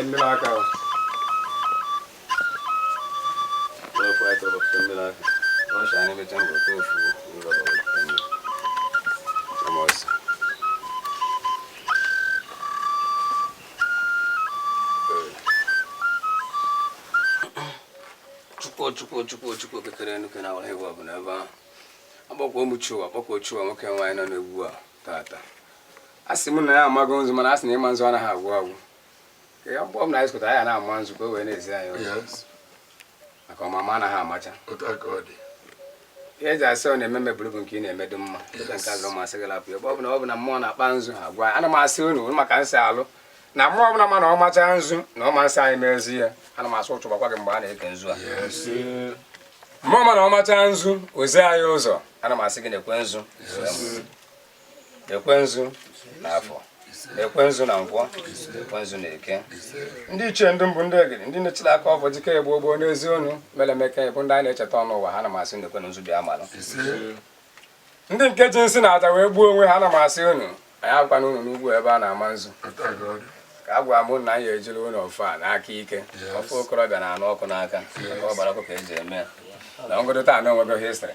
mmiri aka o. Ofu anyị tọrọ pụta mmiri aka. Ọcha anyị mecha mbọ tofuo rọba wepụta mmiri. Ọmọsị. Chukwu Chukwu Chukwu Chukwu kekere enu kene awara ebe ọ bụla ebe ahụ. Akpọkwa ụmụ Chiwa, akpọkwa Chiwa nwoke nwaanyị nọ n'egwu a tata. A sị m na ya amago nzu mana a sị na ịma nzu anaghị agwụ agwụ. Ka ya mgbe ọbụla anyị zụkọtara ya na-ama nzu ka o wee na-ezi anyị ụzọ. Maka ọmama anaghị amacha. Otu a ka ọ dị. Ihe eji asị ọ na-eme meburu bụ nke ị na-emedu mma. Ebe nke azụ masị gị lapụ ya. Ebe ọ bụla ọ bụ na mmụọ na-akpa nzu ha gwa ana m asị unu unu maka nsị alụ na mmụọ ọbụla ma na ọ macha nzu na ọ ma nsị anyị mezi ya ana m asị ụchụ gbakwa gị mgbe a na-eke nzu a. Mmụọ ma na ọ macha nzu ozi anyị ụzọ ana m asị gị na-ekwe nzu ekwe nzu na afọ ekwe nzu na nkwọ ekwe nzu na eke ndị ichie ndị mbụ ndị egede ndị na-echiri aka ọfọ jike egbo gboo n'ezi onu mere emeka bụ ndị anyị na-echeta ọnụ ụwa ha na m asị na ekwe nzu bịa malụ ndị nke ji nsị na aja wee gbuo onwe ha na m asị unu anyị akwana unu n'ugwu ebe a na-ama nzu Otu a ka ọ dị. Ka a gwara m unu na anyị ejiri unu ọfọ a n'aka ike ọfọ okorobịa na-anụ ọkụ n'aka maka ọgbara ọkụ ka eji eme ya na ngodo taa na onwego history.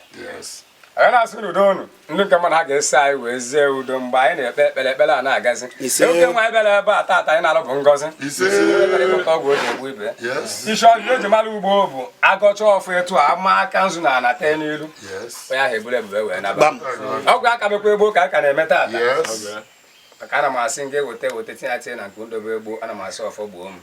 Anyị na-asị unu udo unu ndị nke mmadụ ha ga-esi anyị wee zie udo mgbe anyị na-ekpe ekpere ekpere a na-agazi. Oke nwa anyị bịara ebe a taata anyị na-alụ bụ ngọzi. Ekpere ịkpọta ọgwụ o ji egbu ibe. Isi ọjụ eji mara ugbo bụ agọcha ọfụ etu a ama aka nzu na ana tee n'ilu onye ahụ eburu ebube wee naba. Ọgwụ aka mekwa egbo ka a ka na-eme taata. Maka ana m asị m ga-eweta eweta tinye tinye na nke ndobe egbo ana m asị ọfọ gbuo m.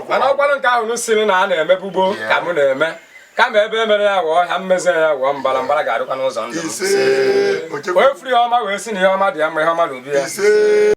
Mana ọkwanụ nke ahụ siri na a na-emebu gboo ka m na-eme kama ebe e mere ya ghọọ ọhịa mmezi ya ghọọ mbara mbara ga-adịkwa n'ụzọ ndụ m. Wee furu ihe ọma wee si na ihe ọma dị ya mma ihe ọma na ubi ya.